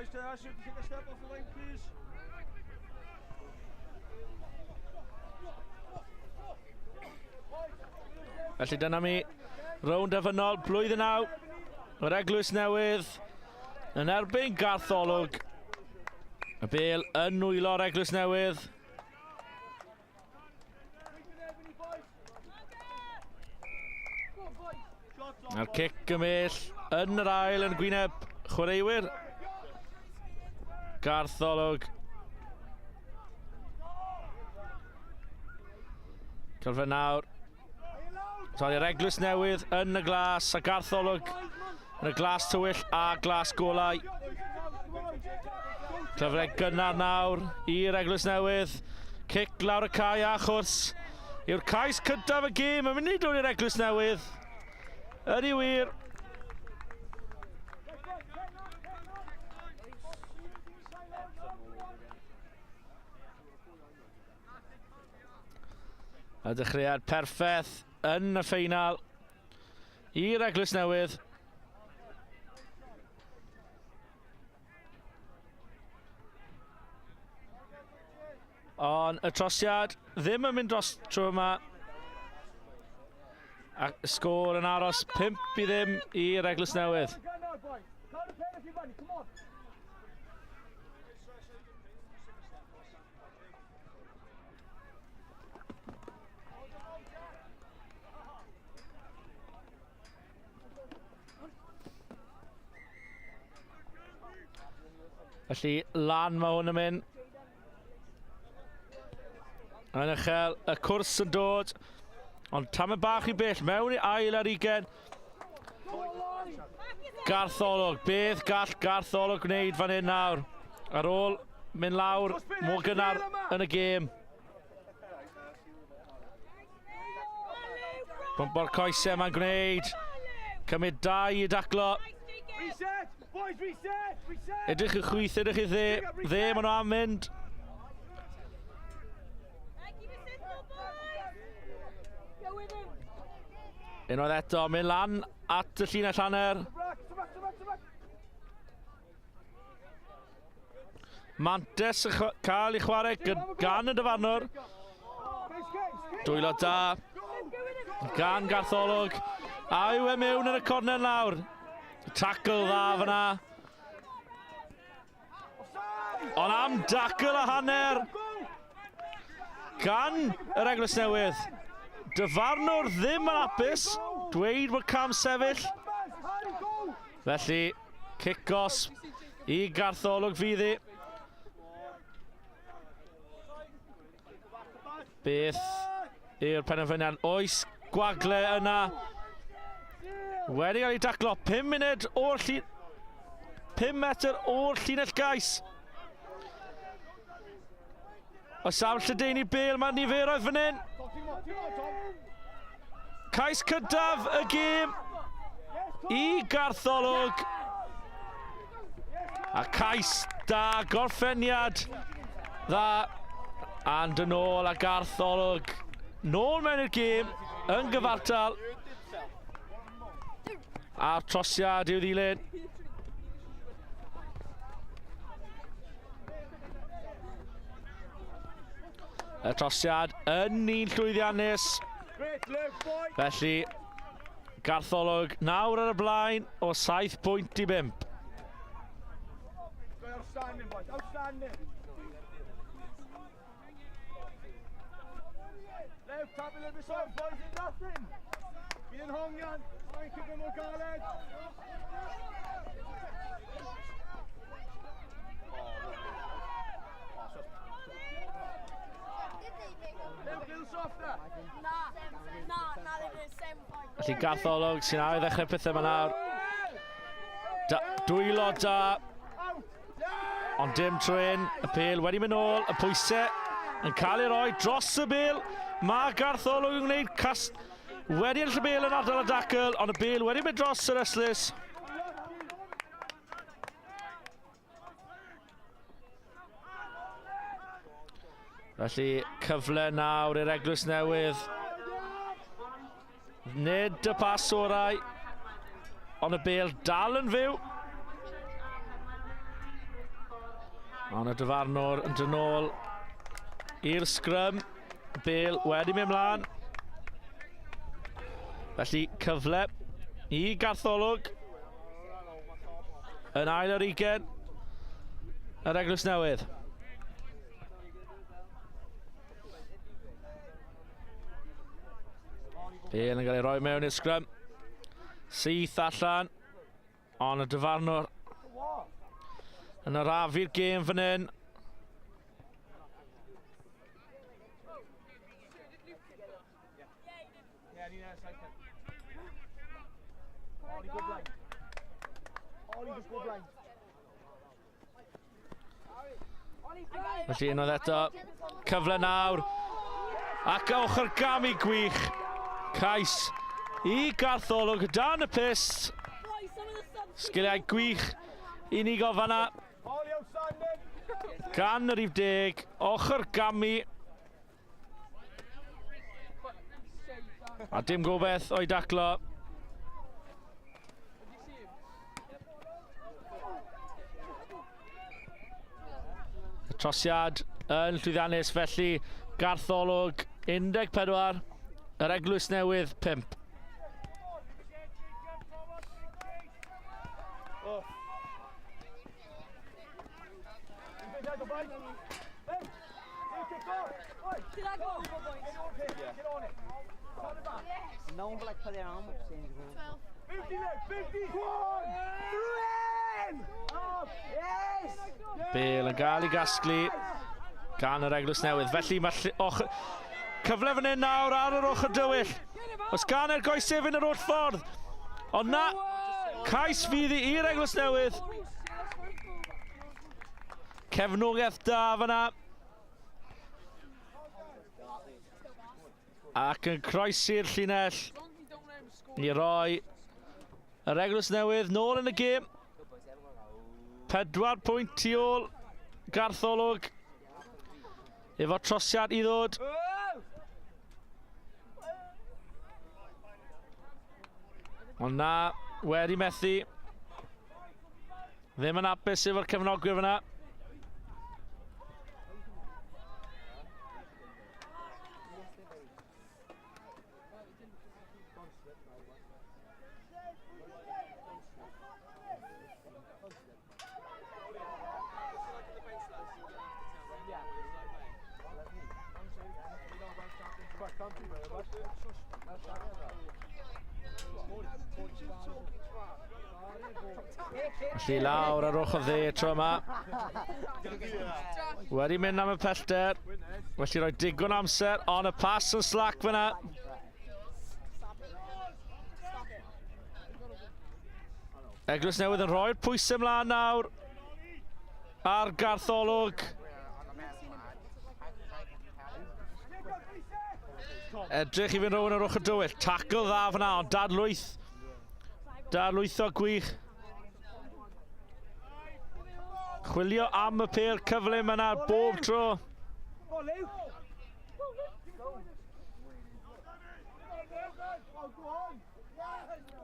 Boys, can I ask you to take a step off the line, please? Felly dyna mi, rownd derfynol, blwyddyn naw, yr Eglwys Newydd yn erbyn Gartholwg. Y bel yn nwylo'r Eglwys Newydd. A'r cic ymhell yn yr ail yn gwyneb chwaraewyr. Gartholwg. Cyfle nawr. Sori, yr Eglwys Newydd yn y glas a Gartholwg yn y glas tywyll a glas golau. Cyfle gynnar nawr i'r Eglwys Newydd. Cic lawr y cae a chwrs yw'r cais cyntaf y gêm yn mynd i dod i'r Eglwys Newydd. Ydy wir. Y dechreuad perffaith yn y ffeinal i'r Eglwys Newydd. Ond y trosiad ddim yn mynd dros tro yma. A sgôr yn aros 5 i ddim i'r Eglwys Newydd. Felly lan mae hwn yn mynd. Yn uchel, y cwrs yn dod. Ond tamed bach i bell, mewn i ail ar ugen. Gartholwg, beth gall Gartholwg gwneud fan hyn nawr? Ar ôl mynd lawr mor gynnar yn y gêm. Bwmpo'r coesau mae'n gwneud. Cymryd dau i daclo. Edrych i chwith, edrych i dde. Dde, maen nhw am mynd. Unwaith eto, mynd lan at y llinell hanner. Mantes yn cael ei chwarae gan y dyfarnwr. Dwylo da gan Gartholwg. A yw e mewn yn y cornel nawr. Tackle dda fyna. Ond am dacl a hanner gan yr Eglwys Newydd. Dyfarnwr ddim yn apus, dweud bod cam sefyll. Felly, cic-os i Gartholwg fydd hi. Beth yw'r penderfyniad? Oes gwagle yna. Wedi cael ei daclo 5 munud o'r lli... 5 metr o'r llinell gais. Oes am lledaenu bel, mae niferoedd fan hyn. Cais cyntaf y gêm i Gartholwg. A cais da, gorffeniad dda. And yn ôl a Gartholwg. Nôl mewn i'r gêm, yn gyfartal. A'r trosiad i'w ddilyn. Y trosiad yn un llwyddiannus. Felly, Gartholwg nawr ar y blaen o 7 pwynt i 5. Outstanding, boys. Outstanding. Left, tap a little bit soft, boys. It's nothing. Bydd yn hongian. Mae'n cipio mor galed. Felly Gartholwg sy'n awydd ddechrau pethau yma nawr. Da, dwylo da. Ond dim trwyn. Y pel wedi mynd nôl. Y pwysau yn cael ei roi dros y bel. Mae Gartholwg yn gwneud cast wedi ennill y bel yn ardal y dacl, ond y bel wedi mynd dros yr ystlys. Felly, cyfle nawr i'r Eglwys Newydd. Nid y pas orau, ond y bel dal yn fyw. Ond y dyfarnwr yn dod nôl i'r sgrym. Bale wedi mynd mlaen. Felly cyfle i Gartholwg yn ail ar ugen yr Eglwys Newydd. Bale yn cael ei roi mewn i'r sgrym. Syth allan. Ond y dyfarnwr yn arafu'r gêm fan hyn. Felly unwaith eto, cyfle nawr. Ac ochr gamu gwych. Cais i Gartholwg dan y pyst. Sgiliau gwych unigol fanna. Gan y rhif deg, ochr gamu. A dim gobeith o'i daclo. Y trosiad yn llwyddiannus felly Gartholwg 14, yr Eglwys Newydd 5. No one like put their arm up saying go. 50, 50! Through in! Up! Yes! Bale yn gael ei gasglu gan yr Eglwys Newydd. Felly mae och, cyfle fan hyn nawr ar yr ochr dywyll. Os gan e'r goesefyn yr holl ffordd. Ond na, cais fydd i'r Eglwys Newydd. Cefnogaeth da fyna. Ac yn croesi'r llinell i roi yr Eglwys Newydd nôl yn y gêm. Pedwar pwynt tu ôl Gartholwg. Efo trosiad i ddod. Ond na, wedi methu. Ddim yn hapus efo'r cefnogwyr fyna. Felly lawr ar ochr dde tro yma. Wedi mynd am y pellter. Felly rhoi digon amser, ond y pas yn slac fyna. Eglwys Newydd yn rhoi'r pwysau ymlaen nawr ar Gartholwg. Edrych i fynd rownd yr ochr dywyll. Tackle dda fyna, ond dadlwyth. Dadlwytho gwych. Chwilio am y pêl cyflym yna bob tro.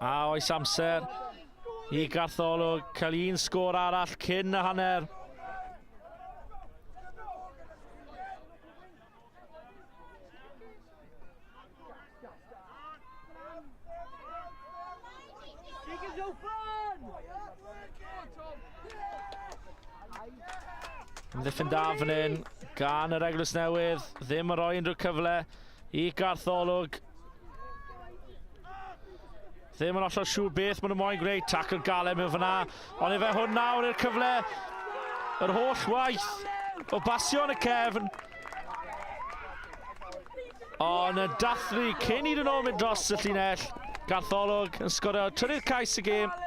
A oes amser i Gartholwg cael un sgôr arall cyn y hanner. Ymddiffyn da fan hyn gan yr Eglwys Newydd. Ddim yn rhoi unrhyw cyfle i Gartholwg. Ddim yn hollol siŵr beth maen nhw moyn gwneud. Tackle galed mewn fyna. Ond efe hwn nawr i'r cyfle. Yr holl waith o basio yn y cefn. Ond yn dathlu cyn iddyn nhw mynd dros y llinell. Gartholwg yn sgorio trydydd cais y gêm.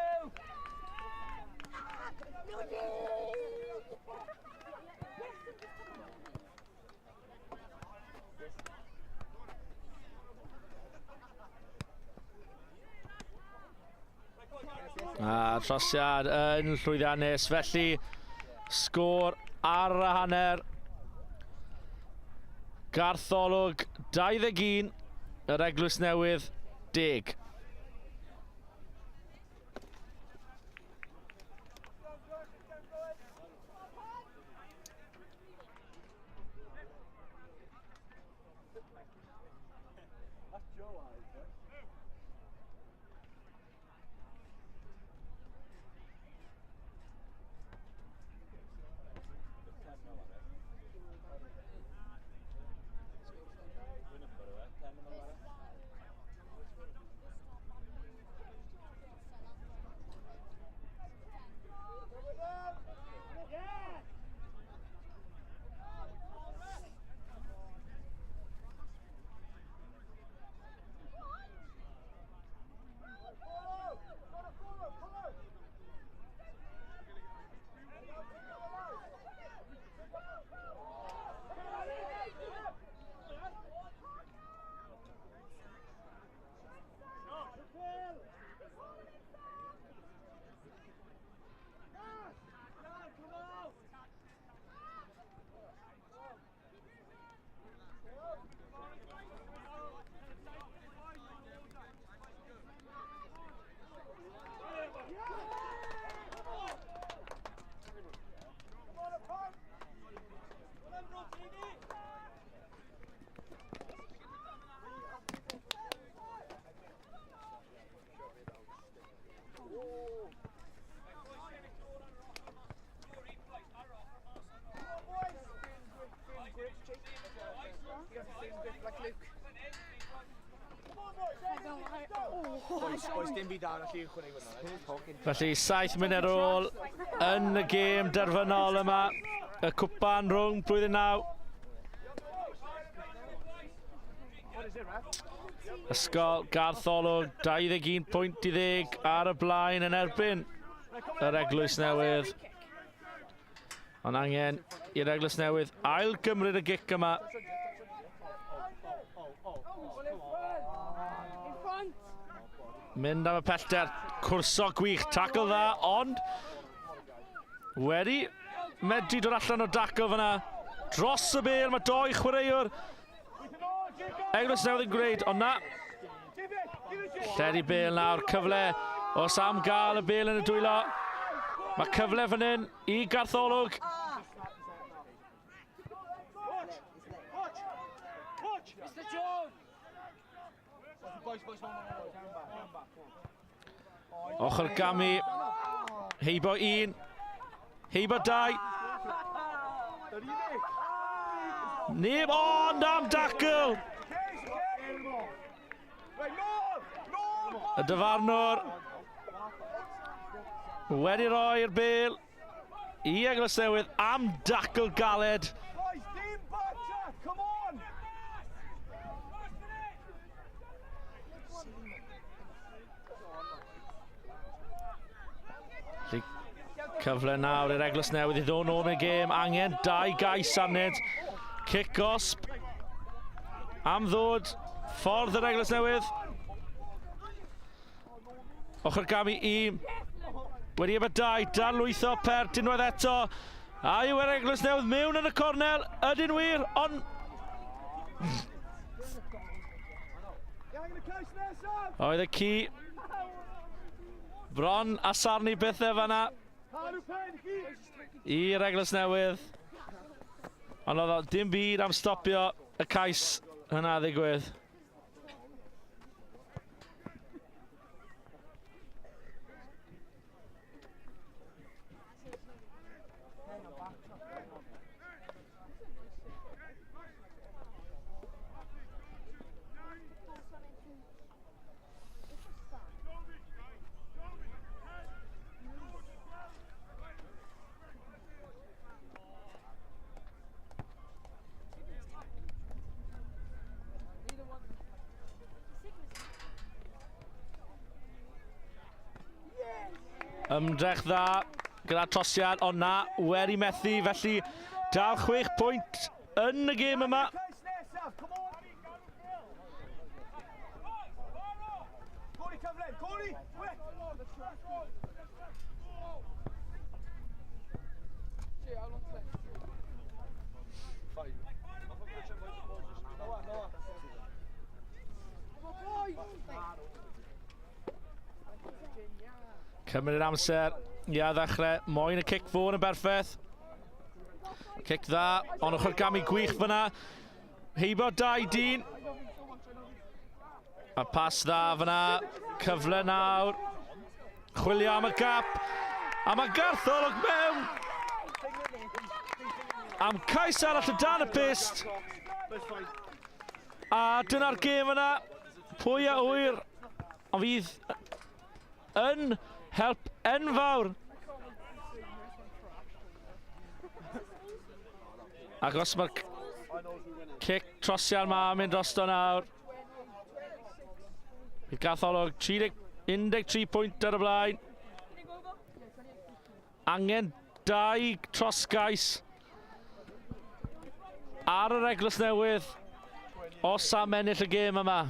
A trosiad yn llwyddiannus, felly sgôr ar y hanner. Gartholwg 21, yr Eglwys Newydd 10. Felly, 7 munud ar ôl yn y gêm derfynol yma. Y cwpan rhwng blwyddyn 9. Ysgol Garth Olwg, 21 pwynt i ddeg ar y blaen yn erbyn yr Eglwys Newydd. Ond angen i'r Eglwys Newydd ail gymryd y gic yma. Mynd am y pellter, cwrso gwych, tackle dda, ond wedi medru dod allan o dacl fyna. Dros y bel, mae doi chwaraewr Eglwys Newydd yn gwneud, ond na. Lledu bel nawr, cyfle os am gael y bel yn y dwylo. Mae cyfle fan hyn i Gartholwg. Ochr gamu. Heibo un. Heibo dau. Neb ond am dacl. Y dyfarnwr wedi roi'r bel i Eglwys Newydd am dacl galed. Cyfle nawr i'r Eglwys Newydd i ddod nôl mewn gêm. Angen dau gais arnynt. Cic gosb am ddod ffordd yr Eglwys Newydd. Ochr gamu i wedi efo dau, darlwytho per unwaith eto. A yw yr Eglwys Newydd mewn yn y cornel? Ydyn wir, ond... Oedd y ci bron a sarnu bethau fanna i'r Eglwys Newydd. Ond oedd o dim byd am stopio y cais hynna ddigwydd. Ymdrech dda gyda trosiad, ond na, wedi methu, felly dal 6 pwynt yn y gêm yma. Cymryd yr amser i ddechrau. Moyn y cic fôn yn berffaith. Cic dda, ond ochr gamu gwych fyna. Heibio dau dyn. A pas dda fyna. Cyfle nawr. Chwilio am y gap. A mae Gartholwg mewn. Am cais arall o dan y pyst. A dyna'r gêm yna. Pwy a ŵyr. Ond fydd yn help enfawr. Ac os mae'r cic trosiad ma yn mynd drosto nawr. Bydd Gartholwg 13 pwynt ar y blaen. Angen dau trosgais ar yr Eglwys Newydd os am ennill y gêm yma.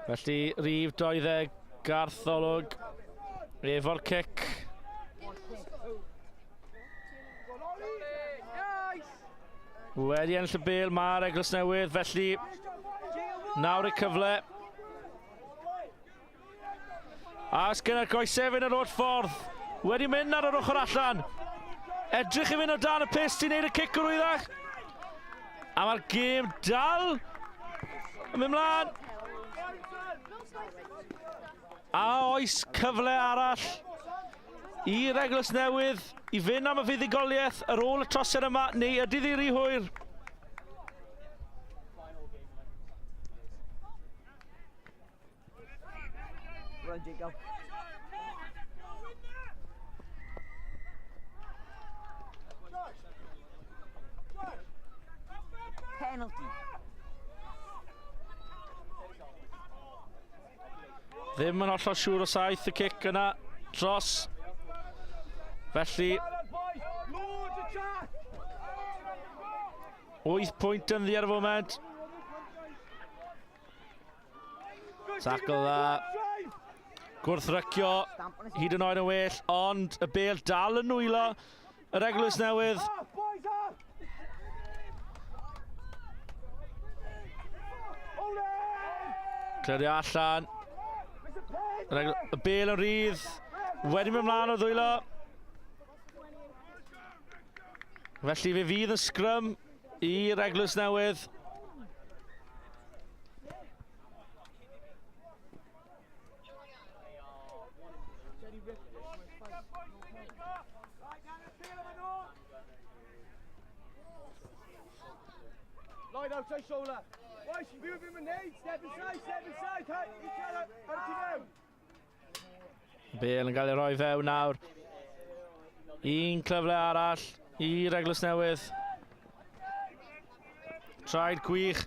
Felly, rif 20, Gartholwg, efo'r cic. Wedi ennill y bel, mae'r Eglwys Newydd, felly nawr y cyfle. A sgynna'r goesau fynd yr oll ffordd. Wedi mynd ar yr ochr allan. Edrych i fynd o dan y pyst i wneud y cic o'r wyddach. A mae'r gêm dal yn mynd mlaen. A oes cyfle arall i'r Eglwys Newydd i fynd am y fuddugoliaeth ar ôl y trosiad yma, neu ydy ddi rhy hwyr? Run, Jacob. Penalty. Ddim yn hollol siŵr o saith y cic yna dros. Felly, 8 pwynt yn ddi ar y foment. Tackle dda. Gwrthrycio hyd yn oed yn well, ond y bel dal yn nwylo yr Eglwys Newydd. Clirio allan. Y bel yn rhydd. Wedi mynd mlaen o ddwylo. Felly fe fydd y sgrym i'r Eglwys Newydd. Lloyd outside shoulder. Boys, fi wedi mynd neud. Step inside, step inside. Hey, each other, ar ti mewn. Bale yn cael ei roi fewn nawr. Un cyfle arall i'r Eglwys Newydd. Traed gwych.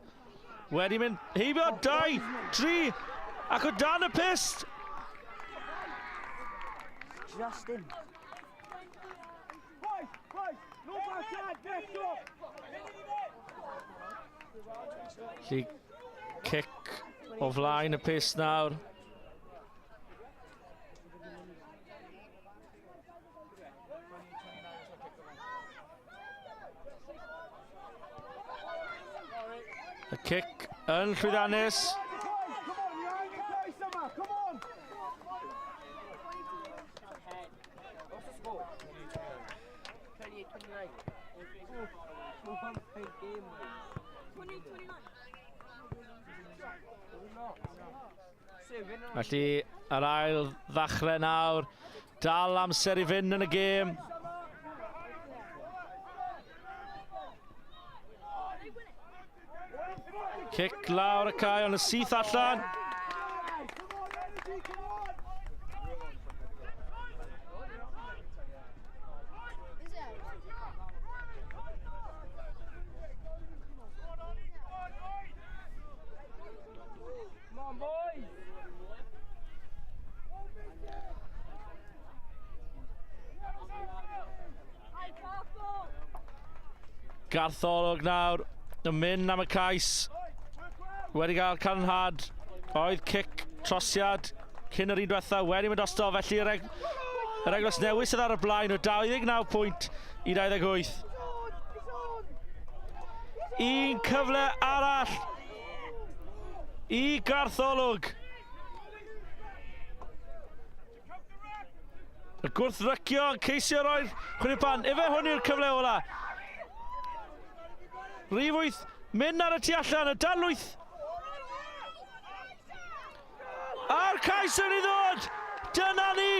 Wedi mynd heibio, 2, 3, ac o dan y pyst. Justin. Boys, boys, no back next up. Felly, cic o flaen y pyst nawr. Y cic yn llwyddiannus. Felly, yr ail ddechrau nawr. Dal amser i fynd yn y gêm. Cic lawr y cae, ond y syth allan. Gartholwg nawr yn mynd am y cais. Wedi cael canhad. Oedd cic trosiad cyn yr un diwetha wedi mynd drosto. Felly yr, eg yr Eglwys Newydd sydd ar y blaen o 29 pwynt i 28. Un cyfle arall. i Gartholwg. Y gwrthrycio yn ceisio roi'r chwripan. Efe hwn yw'r cyfle ola. Rhif 8, mynd ar y tu allan, y darlwyth. A'r cais yn ei ddod! Dyna ni!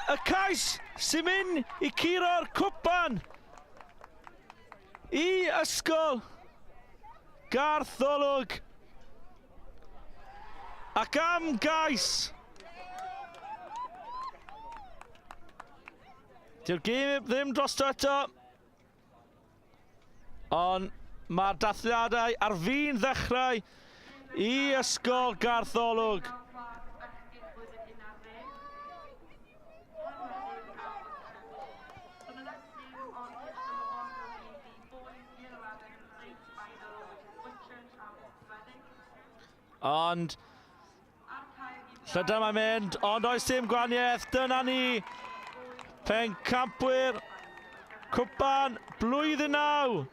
Y cais sy'n mynd i curo'r cwpan i ysgol Gartholwg. Ac am gais! Dyw'r gêm ddim drosto eto. Ond mae'r dathliadau ar fin ddechrau i Ysgol Gartholwg. Ond Llydan mae'n mynd, ond oes dim gwaniaeth, dyna ni. Pencampwyr Cwpan Blwyddyn 9.